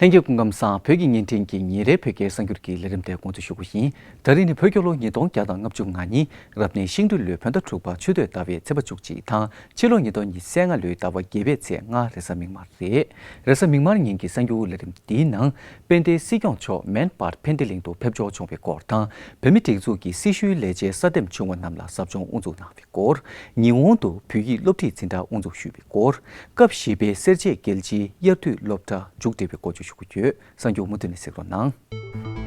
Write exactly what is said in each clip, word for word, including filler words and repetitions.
ལྷན་རྒྱས་སྐུ་ཁམས་བཟང་། བོད་ཀྱི་བརྙན་འཕྲིན་གྱི་ཉིན་རེའི་བོད་སྐད་གསར་འགྱུར་གྱི་ལས་རིམ་དེ་འགོ་འཛུགས་ཞུ་རྒྱུ་ཡིན། ད་རིང་ནི་བོད་རྒྱལ་ལོ་ཉིས་སྟོང་བརྒྱ་དང་ལྔ་བཅུ་ང་གཉིས་རབ་གནས་ཤིང་སྦྲུལ་ལོའི་བོད་ཟླ་དྲུག་པ་ཆུ་སྟོད་ཟླ་བའི་ཚེས་པ་བཅུ་གཅིག་དང་། ཕྱི་ལོ་ཉིས་སྟོང་ཉི་ཤུ་རྩ་ལྔ་ལོའི་ཟླ་བ་བརྒྱད་པའི་ཚེས་ལྔ་རེས་གཟའ་མིག་དམར་རེད། རེས་གཟའ་མིག་དམར་ཉིན་གྱི་གསར་འགྱུར་ལས་རིམ་འདིའི་ནང་། དཔལ་ལྡན་སྲིད་སྐྱོང་མཆོག་མན་སྦག་ཕན་ཏེ་གླིང་དུ་ཕེབས་འབྱོར་བྱུང་བའི་སྐོར་དང་། བོད་མིའི་སྒྲིག་འཛུགས་ཀྱི་སྲི་ཞུའི་ལས་བྱེད་གསར་འདེམས་བྱུང་བ་རྣམས་ལ་ཟབ་སྦྱོང་དབུ་འཛུགས་གནང་བའི་སྐོར། ཉི་ཧོང་དུ་བོད་ཡིག་སློབ་ཁྲིད་འཛིན་གྲྭ་དབུ་འཛུགས་ཞུས་པའི་སྐོར། སྐབས་བཞི་པའི་སེར་བྱེས་རྒྱལ་སྤྱིའི་དབྱར་དུས་སློབ་གྲྭ་མཇུག་སྒྲིལ་བའི་སྐོར་བཅས་ཞུ་རྒྱུ་ཡོད། གསར་འགྱུར་མུ་མཐུད་ནས་གཟིགས་རོགས་གནང་།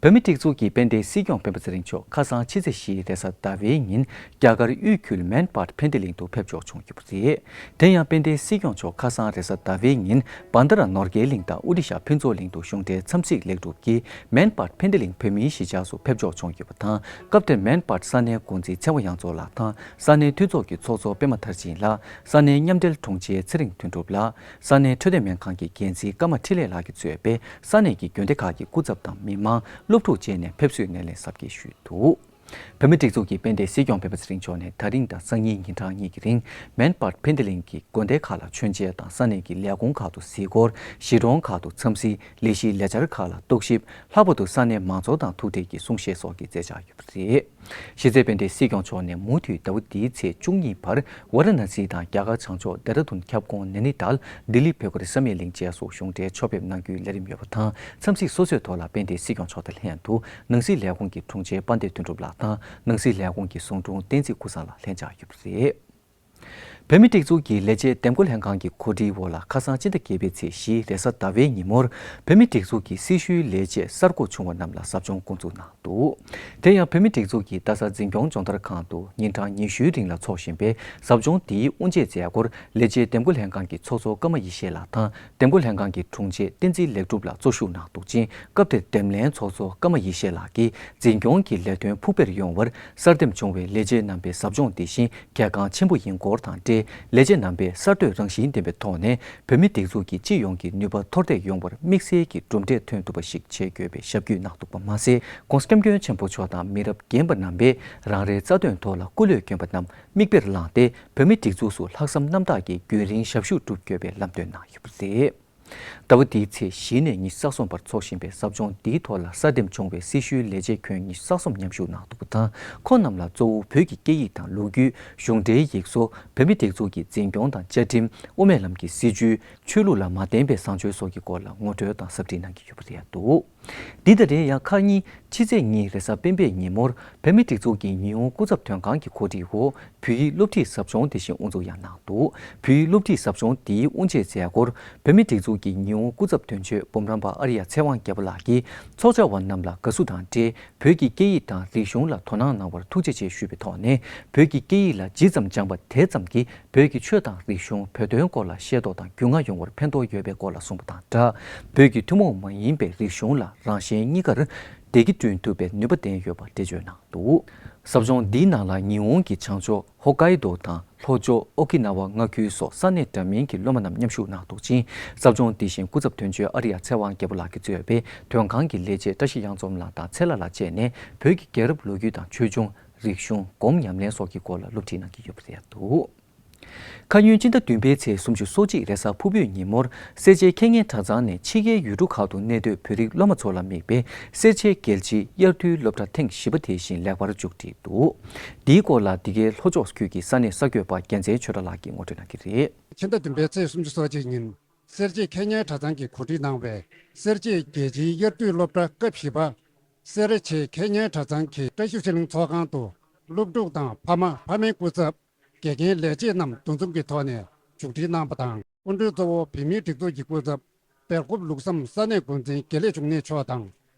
བོད་མིའི་སྒྲིག་འཛུགས་ཀྱི་དཔལ་ལྡན་སྲིད་སྐྱོང་སྤེན་པ་ཚེ་རིང་མཆོག་ཁ་སང་ཕྱི་ཚེས་བཞི་རེས་གཟའ་ཟླ་བའི་ཉིན་རྒྱ་གར་དབུས་ཁུལ་མན་སྦག་ཕན་ཏེ་གླིང་དུ་ཕེབས་འབྱོར་བྱུང་ཡོད་པ་རེད། དེ་ཡང་དཔལ་ལྡན་སྲིད་སྐྱོང་མཆོག་ཁ་སང་རེས་གཟའ་ཟླ་བའི་ཉིན་བྷན་དྷ་ར་ནོར་གྱལ་གླིང་དང་ཨོ་ཌི་ཤ་ཕུན་ཚོགས་གླིང་དུ་གཞུང་འབྲེལ་འཚམས་གཟིགས་ལེགས་གྲུབ་ཀྱིས་མན་སྦག་ཕན་ཏེ་གླིང་བོད་མིའི་གཞིས་ཆགས་སུ་ཕེབས་འབྱོར་བྱུང་ཡོད་པ་དང་། སྐབས་དེར་མན་སྦག་ས་གནས་འགོ་འཛིན་ཚེ་དབང་དབྱངས་མཚོ་ལགས་དང་ས་གནས་འཐུས་ཚོགས་ཀྱི་ཚོགས་གཙོ་པད་མ་མཐར་ཕྱིན་ལགས། ས་གནས་མཉམ་འབྲེལ་དྲུང་ཆེ་ཚེ་རིང་དོན་གྲུབ་ལགས། ས་གནས་འཕྲོད་བསྟེན་སྨན་ཁང་གི་འགན་འཛིན་ཀརྨ་འཕྲིན་ལས་ལགས་ཀྱིས་གཙོས་པའི་ས་གནས་ཀྱི་དགོན་སྡེ་ཁག་གི་སྐུ་ཚབ་དང་མི་མང་སློབ་ཕྲུག་བཅས་ནས་ཕེབས་བསུའི་སྣེ་ལེན་གཟབ་རྒྱས་ཞུས་འདུག། བོད་མིའི་སྒྲིག་འཛུགས་ཀྱི་དཔལ་ལྡན་སྲིད་སྐྱོང་སྤེན་པ་ཚེ་རིང་མཆོག་ནས་ད་རིང་དང་སང་ཉིན་ཉིན་གྲངས་གཉིས་ཀྱི་རིང་མན་སྦག་ཕན་ཏེ་གླིང་གི་དགོན་སྡེ་ཁག་ལ་མཆོད་མཇལ་དང་ས་གནས་ཀྱི་ལས་ཁུངས་ཁག་ཏུ་གཟིགས་སྐོར། གཞིས་གྲོང་ཁག་ཏུ་འཚམས་གཟིགས། ལས་གཞིའི་ལས་འཆར་ཁག་ལ་རྟོག་ཞིབ། ལྷག་པར་དུ་ས་གནས་མང་ཚོགས་དང་ཐུག་འཕྲད་ཀྱིས་གསུང་བཤད་སོགས་ཀྱི་མཛད་འཆར་ཡོད་པ་རེད། གཞི་རྩའི་དཔལ་ལྡན་སྲིད་སྐྱོང་མཆོག་ནས་མུ་མཐུད་ཟླ་བ་འདིའི་ཚེས་བཅུ་གཉིས་བར་ཝཱ་ར་ཎ་སི་དང་རྒྱ་གར་བྱང་ཕྱོགས་ལྡེ་ར་ལྡུན། ཁྱབ་ཁོངས་ནན་ནི་ཏཱལ། ལྡི་ལི། བོད་སྒར། བསམ་ཡས་གླིང་བཅས་སུ་གཞུང་འབྲེལ་ཕྱོགས་ཕེབས་གནང་རྒྱུའི་ལས་རིམ་ཡོད་པ་དང་། འཚམས་གཟིགས་སོ་སོའི་ཐོག་ལ་དཔལ་ལྡན་སྲིད་སྐྱོང་མཆོག་དང་ལྷན་དུ་ནང་སྲིད་ལས་ཁུངས་ཀྱི་དྲུང་ཆེ་དཔལ་ལྡན་དོན་གྲུབ་ལགས་དང་ནང་སྲིད་ལས་ཁུངས་ཀྱི་ཟུང་དྲུང་བསྟན་འཛིན་ཀུན་བཟང་ལགས་ལྷན་བཅར་ཡོད་པ་རེད། བོད་མིའི་སྒྲིག་འཛུགས་ཀྱི་ལས་བྱེད་འདེམས་བསྐོ་ལྷན་ཁང་གི་གོ་སྒྲིག་འོག་ལ་ཁ་སང་སྤྱི་ཟླ་བརྒྱད་པའི་ཚེས་བཞི་རེས་གཟའ་ཟླ་བའི་ཉིན་མོར་བོད་མིའི་སྒྲིག་འཛུགས་ཀྱི་སྲི་ཞུའི་ལས་བྱེད་གསར་བསྐོ་བྱུང་བ་རྣམས་ལ་ཟབ་སྦྱོང་འགོ་འཛུགས་གནང་འདུག། དེ་ཡང་བོད་མིའི་སྒྲིག་འཛུགས་ཀྱི་རྡ་ས་འཛིན་སྐྱོང་སྦྱོང་བརྡར་ཁང་དུ་ཉིན་གྲངས་ཉི་ཤུའི་རིང་ལ་འཚོགས་བཞིན་པའི་ཟབ་སྦྱོང་འདིའི་དབུ་འབྱེད་མཛད་སྒོར་ལས་བྱེད་འདེམས་བསྐོ་ལྷན་ཁང་གི་ཚོགས་གཙོ་ཀརྨ་ཡེ་ཤེས་ལགས་དང་འདེམས་བསྐོ་ལྷན་ཁང་གི་དྲུང་ཆེ་བསྟན་འཛིན་ལེགས་གྲུབ་ལགས་གཙོ་བཞུགས་གནང་འདུག་ཅིང་། སྐབས་དེར་འདེམས་ལྷན་ཚོགས་གཙོ་ཀརྨ་ཡེ་ཤེས་ལགས་ཀྱིས་འཛིན་སྐྱོང་གི་ལས་དོན་ཕུགས་འཕེར་ཡོང་བར་གསར་འདེམས་བྱུང་བའི་ལས་བྱེད་རྣམ་པའི་ཟབ་སྦྱོང་འདི་བཞིན་གལ་འགངས་ཆེན་པོ་ཡིན་སྐོར་དང་འབྲེལ། ལས་བྱེད་རྣམ་པས་གསར་གཏོད་རང་བཞིན་ལྡན་པའི་ཐོག་ནས་བོད་མིའི་སྒྲིག་འཛུགས་ཀྱི་སྤྱི་ཡོངས་ཀྱི་ནུས་པ་མཐོར་འདེགས་ཡོང་བར་དམིགས་བསལ་གྱི་གྲུབ་འབྲས་ཐོན་ཐུབ་པ་ཞིག་བྱེད་དགོས་པའི་ཞབས་སྐྱོན་གནང་འདུག་པ་མ་ཟད། ྋགོང་ས་ྋསྐྱབས་མགོན་ཆེན་པོ་མཆོག་དང་མི་རབས་རྒན་པ་རྣམ་པས་རང་རེའི་རྩ་དོན་ཐོག་ལ་སྐུ་ལས་བསྐྱོན་པ་རྣམས་མིག་དཔེར་བླངས་ཏེ། བོད་མིའི་སྒྲིག་འཛུགས་སུ་ལྷག་བསམ་རྣམ་དག་གིས་རྒྱུན་རིང་ཞབས་ཞུ་སྒྲུབ་དགོས་པའི་ལམ་སྟོན་གནང་ཡོད་པ་རེད། ཟླ་བ་འདིའི་ཚེས་བཞི་ནས་ཉི་ཤུ་རྩ་གསུམ་བར་འཚོགས་བཞིན་པའི་ཟབ་སྦྱོང་འདིའི་ཐོག་ལ་གསར་འདེམས་བྱུང་བའི་སྲི་ཞུའི་ལས་བྱེད་ཁྱོན་ཉི་ཤུ་རྩ་གསུམ་མཉམ་ཞུགས་གནང་འདུག་པ་དང་། ཁོང་རྣམས་ལ་གཙོ་བོ་བོད་ཀྱི་སྐད་ཡིག་དང་ལོ་རྒྱུས། གཞུང་འབྲེལ་ཡིག་གཟུགས། བོད་མིའི་སྒྲིག་འཛུགས་ཀྱི་འཛིན་སྐྱོང་དང་བཅའ་ཁྲིམས། དབུ་མའི་ལམ་གྱི་སྲིད་བྱུས། ཆོས་ལུགས་ལ་མ་བརྟེན་པའི་བཟང་སྤྱོད་སོགས་ཀྱི་སྐོར་ལ་ངོ་སྤྲོད་དང་ཟབ་ཁྲིད་གནང་གི་ཡོད་པ་རེད་འདུག། འདི་དང་འབྲེལ་ཡང་ཁ་ཉིན་ཕྱི་ཚེས་གཉིས་རེས་གཟའ་སྤེན་པའི་ཉིན་མོར་བོད་མིའི་སྒྲིག་འཛུགས་ཀྱི་ཉི་ཧོང་སྐུ་ཚབ་དོན་ཁང་གི་གོ་སྒྲིག་འོག་བོད་ཡིག་སློབ་ཁྲིད་ཟབ་སྦྱོང་དེ་བཞིན་དབུ་འཛུགས་ཡང་གནང་འདུག། བོད་ཡིག་སློབ་ཁྲིད་ཟབ་སྦྱོང་འདིའི་དབུ་འབྱེད་མཛད་སྒོར་བོད་མིའི་སྒྲིག་འཛུགས་ཀྱི་ཉི་ཧོང་སྐུ་ཚབ་དོན་གཅོད་འབུམ་རམས་པ་ཨ་རི་ཡ་ཚེ་དབང་རྒྱལ་པོ་ལགས་ཀྱིས་ཚོགས་བཅར་བ་རྣམས་ལ་དགའ་བསུ་དང་འབྲེལ། བོད་ཀྱི་སྐད་ཡིག་དང་རིག་གཞུང་ལ་དོ་སྣང་གནང་བར་ཐུགས་རྗེ་ཆེ་ཞུས་པའི་ཐོག་ནས། བོད་ཀྱི་སྐད་ཡིག་ལ་ཇི་ཙམ་སྦྱངས་པ་དེ་ཙམ་གྱིས་བོད་ཀྱི་ཆོས་དང་རིག་གཞུང་། བོད་དོན་སྐོར་ལ་ཤེས་རྟོགས་དང་རྒྱུས་མངའ་ཡོང་བར་ཕན་ཐོགས་ཡོད་པའི་སྐོར་ལ་གསུངས་པ་དང་སྦྲགས། བོད་ཀྱི་ཐུན་མོང་མ་ཡིན་པའི་རིག་གཞུང་ལ་རང་གཞན་གཉིས་ཀར་བདེ་སྐྱིད་བསྐྲུན་ཐུབ་པའི་ནུས་པ་ལྡན་ཡོད་པ་འགྲེལ་བརྗོད་གནང་འདུག། ཟབ་སྦྱོང་འདིའི་ནང་ལ་ཉི་ཧོང་གི་བྱང་ཕྱོགས་ཧོག་ཀའི་རྡོ་དང་ལྷོ་ཕྱོགས་ཨོ་ཀི་ན་ཝ་མངའ་ཁུལ་སོགས་ས་གནས་འདྲ་མིན་གྱི་སློབ་མ་རྣམས་མཉམ་ཞུགས་གནང་འདུག་ཅིང་། ཟབ་སྦྱོང་འདི་བཞིན་སྐུ་ཚབ་དོན་གཅོད་ཨ་རི་ཡ་ཚེ་དབང་རྒྱལ་པོ་ལགས་ཀྱིས་གཙོས་པའི་དོན་ཁང་གི་ལས་བྱེད་བཀྲ་ཤིས་གཡང་འཛོམས་ལགས་དང་ཚེ་ལྷ་ལགས་བཅས་ནས་བོད་ཀྱི་རྒྱལ་རབས་ལོ་རྒྱུས་དང་ཆོས་འབྱུང་། རིག་གཞུང་། སྒོམ་ཉམས་ལེན་སོགས་ཀྱི་སྐོར་ལ་སློབ་ཁྲིད་གནང་གི་ཡོད་པ་རེད་འདུག། ཁ་ཉིན་སྤྱི་ཟླ་བདུན་པའི་ཚེས་སུམ་ཅུ་སོ་གཅིག་རེས་གཟའ་ཕུར་བུའི་ཉིན་མོར་སེར་བྱེས་ཁེ་ཉན་གྲྭ་ཚང་ནས་ཕྱི་རྒྱལ་ཡུལ་གྲུ་ཁག་ཏུ་གནས་སྡོད་བོད་རིགས་སློབ་མ་ཚོ་ལ་དམིགས་པའི་སེར་བྱེས་རྒྱལ་སྤྱིའི་དབྱར་དུས་སློབ་གྲྭ་ཐེངས་བཞི་པ་དེ་བཞིན་ལེགས་པར་མཇུག་བསྒྲིལ་འདུག། འདིའི་སྐོར་ལ་འདི་གའི་ལྷོ་ཕྱོགས་ཁུལ་གྱི་ས་གནས་གསར་འགོད་པ་རྒྱལ་མཚན་ཆོས་གྲགས་ལགས་ཀྱིས་ངོ་སྤྲོད་གནང་གི་རེད། ཕྱི་ཟླ་བདུན་པའི་ཚེས་སུམ་ཅུ་སོ་གཅིག་ཉིན་སེར་བྱེས་ཁེ་ཉན་གྲྭ་ཚང་གིས་གོ་སྒྲིག་གནང་བའི་སེར་བྱེས་རྒྱལ་སྤྱིའི་དབྱར་དུས་སློབ་གྲྭ་སྐབས་བཞི་པ། སེར་བྱེས་ཁེ་ཉན་གྲྭ་ཚང་གི་བཀྲ་ཤིས་ཆོས་གླིང་ཚོགས་ཁང་དུ་སློབ་ཕྲུག་དང་ཕ་མ་ཕ་མའི་སྐུ་ཚབ། དགེ་རྒན་ལས་བྱེད་རྣམས་འདུ་འཛོམས་ཀྱི་ཐོག་ནས་མཇུག་སྒྲིལ་གནང་བ་དང་། སྐུ་མགྲོན་གཙོ་བོ་བོད་མིའི་སྒྲིག་འཛུགས་ཀྱི་སྐུ་ཚབ་སྦེལ་ཀོབ་ལུགས་བསམ་ས་གནས་འགོ་འཛིན་དགེ་ལེགས་འབྱུང་གནས་མཆོག་དང་།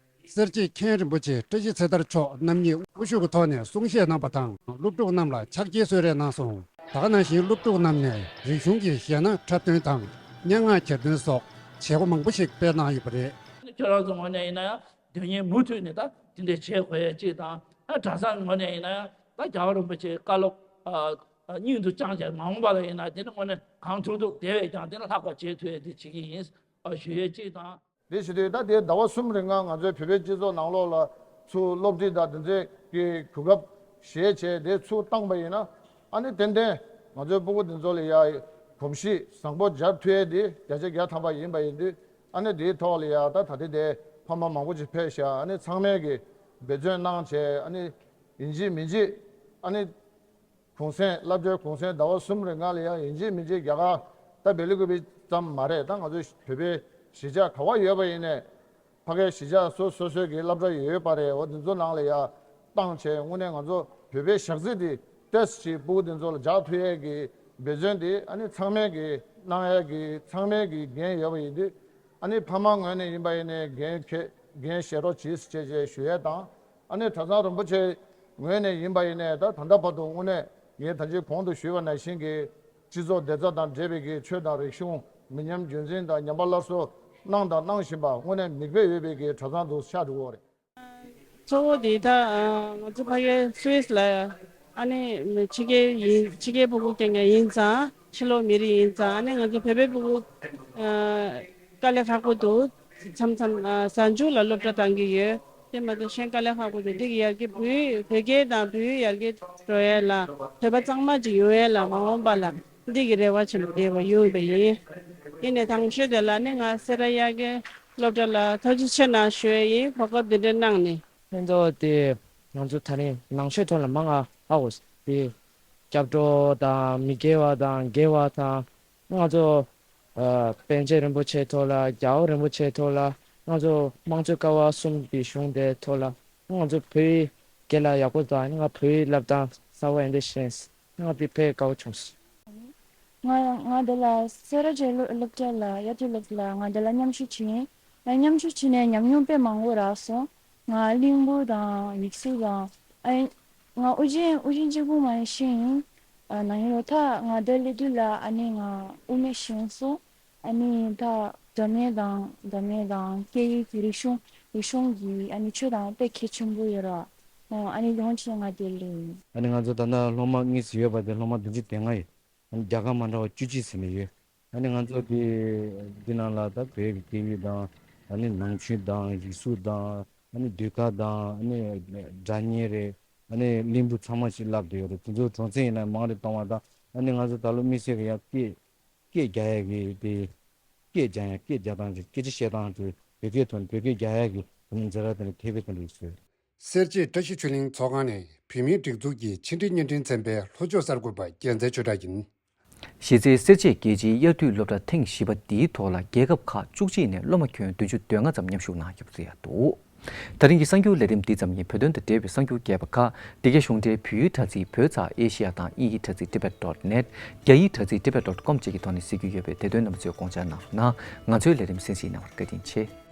སེར་བྱེས་མཁན་རིན་པོ་ཆེ་བཀྲ་ཤིས་ཚེ་དར་མཆོག་རྣམ་གཉིས་དབུ་བཞུགས་ཀྱི་ཐོག་ནས་གསུང་བཤད་གནང་བ་དང་། སློབ་ཕྲུག་རྣམས་ལ་ཕྱག་འཁྱེར་གསོལ་རས་གནང་སོང་། ད་ག་ནང་བཞིན་སློབ་ཕྲུག་རྣམས་ནས་རིག་གཞུང་གི་གཞས་སྣ་འཁྲབ་སྟོན་དང་སྙན་ངག་གྱེར་འདོན་སོགས་བྱེད་སྒོ་མང་པོ་ཞིག་སྤེལ་གནང་ཡོད་པ་རེད། ཁྱེད་རང་ཚོའི་ངོས་ནས་ཡིན་ན་ཡང་དོན་སྙིང་མུ་མཐུད་ནས་ད་དེ་འདྲ་བྱེད་དགོས་ཡ་གཅིག་དང་། ཨ་གྲྭ་ཚང་ངོས་ནས་ཡིན་ན་ཡང་ད་རྒྱལ་བ་རིན་པོ་ཆེའི་བཀའ་སློབ། ཨ་ སྙིང་དུ་བཅངས་བྱས། མ་འོངས་པ་ལ་ཡིན་ན་དེ་ནི་དངོས་གནས་གང་ཐུབ་ཐུབ་དེ་བས་ཀྱང་དེ་ནི་ལྷག་པ་བྱེད་ཐུབ་ཡས་དེ་བྱེད་ཀྱི་ཡིན་ཞུ་ཡས་གཅིག་དང་། དེ་བྱེད་དུས་ད་དེ་ཟླ་བ་གསུམ་རིང་ང་ང་ཚོའི་བོད་པའི་སྤྱི་ཚོགས་ནང་ལོགས་ལ་ཚུར་སློབ་ཁྲིད་དང་དེ་ཚོའི་གི་གོ་སྐབས་བཞེས་བྱས་དེ་ཚུར་བཏང་པ་ཡིན་ན། ཨ་ནི་ཏན་ཏན་ང་ཚོའི་སྤུ་གུ་དེ་ཚོ་ལ་ཡ་གོམས་གཤིས་བཟང་པོ་སྦྱར་ཐུབ་ཡས་དེ་བརྒྱ་ཆ་བརྒྱ་ཐམ་པ་ཡིན་པ་ཡིན་དུས། ཨ་ནི་དེའི་ཐོག་ལ་ཡ་ད་ད་ལྟའི་དེ་ཕ་མ་མང་པོ་ཅིག་ཕེབས་ཤག་ཨ་ནི་ཚང་མས་གི་འབད་བརྩོན་གནང་བྱས། ཨ་ནི་ཡིན་གཅིག་མིན་གཅིག་ཨ་ནི་གུང་སེང་། བསླབ་བྱའི་གུང་སེང་ཟླ་བ་གསུམ་རིང་ལ་ཡང་ཡིན་གཅིག་མིན་གཅིག་རྒྱ་གར་ད་བེ་ལི་ཀུ་པི་ཙམ་མ་རེད། ད་ང་ཚོ་བོད་པའི་གཞིས་ཆགས་ག་བ་ཡོད་པ་ཡིན་ནས་ཕ་གིའི་གཞིས་ཆགས་སོ་སོ་སོའི་གི་སློབ་གྲྭ་ཡོད་པ་རེད། འོ་དེ་ཚོ་ནང་ལ་ཡང་བཏང་བྱས་དངོས་གནས་ང་ཚོ་བོད་པའི་ཞག་རྩི་དེ་ཏོག་ཙམ་ཅིག་སྤུ་གུ་དེ་ཚོ་ལ་འཇགས་ཐུབ་ཡས་ཀྱི་འབད་བརྩོན་དེ་ཨ་ནི་ཚང་མས་གི་གནང་ཡས་ཀྱི་ཚང་མས་གི་འགན་ཡོད་པ་ཡིན་དུས། ཨ་ནི་ཕ་མ་ངོས་ནས་ཡིན་པ་ཡིན་ནས་འགན་འཁྱེར་འགན་བཞེས་རོགས་གྱིས་ཞེས་བྱས་ཞུ་ཡས་དང་། ཨ་ནི་གྲྭ་ཚང་རིན་པོ་ཆེ་ངོས་ནས་ཡིན་པ་ཡིན་ནས་ད་ད་ལྟ་བར་དུ་དངོས་གནས་ངས་ད་ཅི་གོང་དུ་ཞུས་པ་ནང་བཞིན་གྱི་སྤྱི་ཚོགས་བདེ་རྩ་དང་འབྲེལ་བའི་གི་ཆོས་དང་རིག་གཞུང་མི་ཉམས་རྒྱུན་འཛིན་དང་ཉམས་པ་སླར་གསོ་གནང་དང་གནང་བཞིན་པ་དངོས་གནས་མིག་དཔེ་ཡོད་པའི་གི་གྲྭ་ཚང་དུ་ཆགས་འགྲོ་གི་ཡོད་རེད། གཙོ་བོ་དེ་ད་ང་ཚོ་ཕ་གི་སུད་སི་ལ་ཨ་ནི་ཕྱི་རྒྱལ་ཡིན། ཕྱི་རྒྱལ་སྤུ་གུ་རྐྱང་རྐྱང་ཡིན་ཙང་། ཕྱི་ལོགས་མི་རིགས་ཡིན་ཙང་། ཨ་ནི་ང་ཚོ་བོད་པའི་སྤུ་གུ་དཀའ་ལས་ཁག་པོ་འདུག་མཚམས་མཚམས་གཟའ་མཇུག་ལ་སློབ་གྲྭ་བཏང་གི་ཡོད། དེ་མ་གཏོགས་གཞན་དཀའ་ལས་ཁག་པོ་འདུག་འདི་གི་ཡར་རྒྱས་བོད་བོད་སྐད་དང་བོད་ཡིག་ཡར་རྒྱས་འགྲོ་ཡས་ལ། བོད་པ་གཙང་མ་ཅིག་ཡོང་ཡས་ལ་མ་འོངས་པ་ལ་འདི་གི་རེ་བ་ཆེན་པོ་ལྡན་པ་ཡོད་པ་ཡིན། ཡིན་ནའི་དང་ཤོས་དེ་ལ་ནི་ང་སེ་ར་ཡ་གི་སློབ་གྲྭ་ལ་ཐུགས་རྗེ་ཆེ་གནང་ཞུ་ཡས་ཡིན། གོ་སྐབས་འདི་འདྲ་གནང་ནས། ཕན་ཐོགས་དེ་ང་ཚོ་ད་རིང་ནང་ཆོས་ཐོག་ལ་མང་ང་ཧ་གོ་དེ། སྐྱབས་འགྲོ་དང་མི་དགེ་བ་དང་དགེ་བ་དང་། ང་ཚོ་ཨ་པཎ་ཆེན་རིན་པོ་ཆེ་ཐོག་ལ། རྒྱལ་བ་རིན་པོ་ཆེ་ཐོག་ལ། ང་ཚོ་དམངས་གཙོའི་ཀ་བ་གསུམ་གྱི་གཞུང་དེ་ཐོག་ལ། ང་ཚོ་བོད་ཡིག་རྒན་ལགས་ཡག་པོ་དང་། ང་བོད་ཡིག་བསླབ་སྟངས་གསར་པ་འདི་ཤེས། ང་དེ་དཔེ་དགའ་བོ་བྱུང་སོང་། ང་ང་འདི་ལ་སེ་ར་བྱེས་སློབ་སློབ་གྲྭ་ལ་དབྱར་དུས་སློབ་གྲྭ་ལ་ང་འདི་ལ་མཉམ་ཞུགས་བྱས་ཡིན། ང་མཉམ་ཞུགས་བྱས་ནས་ཉམས་མྱོང་དཔེ་མང་པོ་རག་སོང་། ང་གླིང་བུ་དང་ཡིག་གཟུགས་དང་། ཨ་ང་དབུ་ཅན་དབུ་ཅན་གཅིག་པུ་མ་ཡིན་ཤེས་ཡིན། ཨ་ནང་ཡོད་ད་ང་འདི་སླེབས་དུས་ལ་ཨ་ནི་ང་དབུ་མེད་ཤེས་སོང་། ཨ་ནི་ད་སྒྲ་སྙན་དང་སྒྲ་སྙན་དང་སྐད་ཡིག་གི་རིག་གཞུང་རིག་གཞུང་གི་ཨ་ནི་ཆོས་དང་དཔེ་གལ་ཆེན་པོ་ཡོད་ར། ཨོ་ཨ་ནི་ལོང་ཆེ་ང་དེ་ལས་ཡིན། ཨ་ནི་ང་ཚོ་ད་ལྟ་སློབ་མ་གཉིས་ཡོད་པ་དེ་སློབ་མ་བདུན་ཅུ་དོན་ལྔ་ཡོད། ཨ་ནི་རྒྱལ་ཁབ་མ་འདྲ་བ་བཅུ་གཅིག་ཟིན་ནས་ཡོད། ཨ་ནི་ང་ཚོ་དེ་འདི་ནང་ལ་ད་བོད་ཀྱི་སྐད་ཡིག་དང་། ཨ་ནི་ནང་ཆོས་དང་ཡིག་གཟུགས་དང་། ཨ་ནི་ཟློས་གར་དང་། ཨ་ནི་སྒྲ་སྙན་རེད། ཨ་ནི་གླིང་བུ་ཚང་མ་ཞིག་བསླབ་བསྡད་ཡོད་རེད། དེ་ཚོ་གྲོང་གསེབ་ཡིན་ན་མང་རེད་གཏོང་བ་དང་། ཨ་ནི་ང་ཚོ་ད་ལོ་དམིགས་བསལ་གྱི་ཡང་སྐད་སྐད་རྒྱག་ཡག་གི་དེ། སྐད་རྒྱག་ཡག་སྐད་རྒྱག་སྟངས་དེ། སྐད་ཆ་བཤད་སྟངས་དེ་བོད་སྐད་ཐོག་ནས་བོད་སྐད་རྒྱག་ཡག་གི་དེ་ནས་འཛིན་གྲྭ་དེ་ནས་ཐེ་བའི་དེ་འདྲ་ཞིག་བཟོས། སེར་བྱེས་བཀྲ་ཤིས་ཆོས་གླིང་ཚོགས་ཁང་ནས་བོད་མིའི་སྒྲིག་འཛུགས་ཀྱི་ཕྱི་དྲིལ་བརྙན་འཕྲིན་ཚན་པའི་ལྷོ་ཕྱོགས་གསར་འགོད་པ་རྒྱལ་མཚན་ཆོས་གྲགས་ཡིན། གཞི་རྩའི་སེར་བྱེས་རྒྱལ་སྤྱིའི་དབྱར་དུས་སློབ་གྲྭ་ཐེངས་བཞི་པ་འདིའི་ཐོག་ལ་རྒྱལ་ཁབ་ཁག་བཅུ་གཅིག་ནས་སློབ་མ་ཁྱོན་བདུན་ཅུ་དོན་ལྔ་ཙམ་མཉམ་ཞུགས་གནང་ཡོད་པ་རེད་འདུག་ད་རིང་གི་གསར་འགྱུར་ལས་རིམ་འདི་ཙམ་ཡིན། བོད་དོན་དང་འབྲེལ་བའི་གསར་འགྱུར་རྒྱས་པ་ཁག་འདི་གའི་གཞུང་འབྲེལ་བོད་ཡིག་དྲ་ཚིགས་བོད་ཚགས་ཨེ་ཤི་ཡ་དང་དབྱིན་ཡིག་དྲ་ཚིགས་tibet dot net། རྒྱ་ཡིག་དྲ་ཚིགས་tibet dot com བཅས་ཀྱི་ཐོག་ནས་གཟིགས་རྒྱུ་ཡོད་པས། དེ་དོན་རྣམ་པ་ཚོས་དགོངས་འཇགས་གནང་རོགས་གནང་། ང་ཚོའི་ལས་རིམ་གསན་གཟིགས་གནང་བར་བཀའ་དྲིན་ཆེ།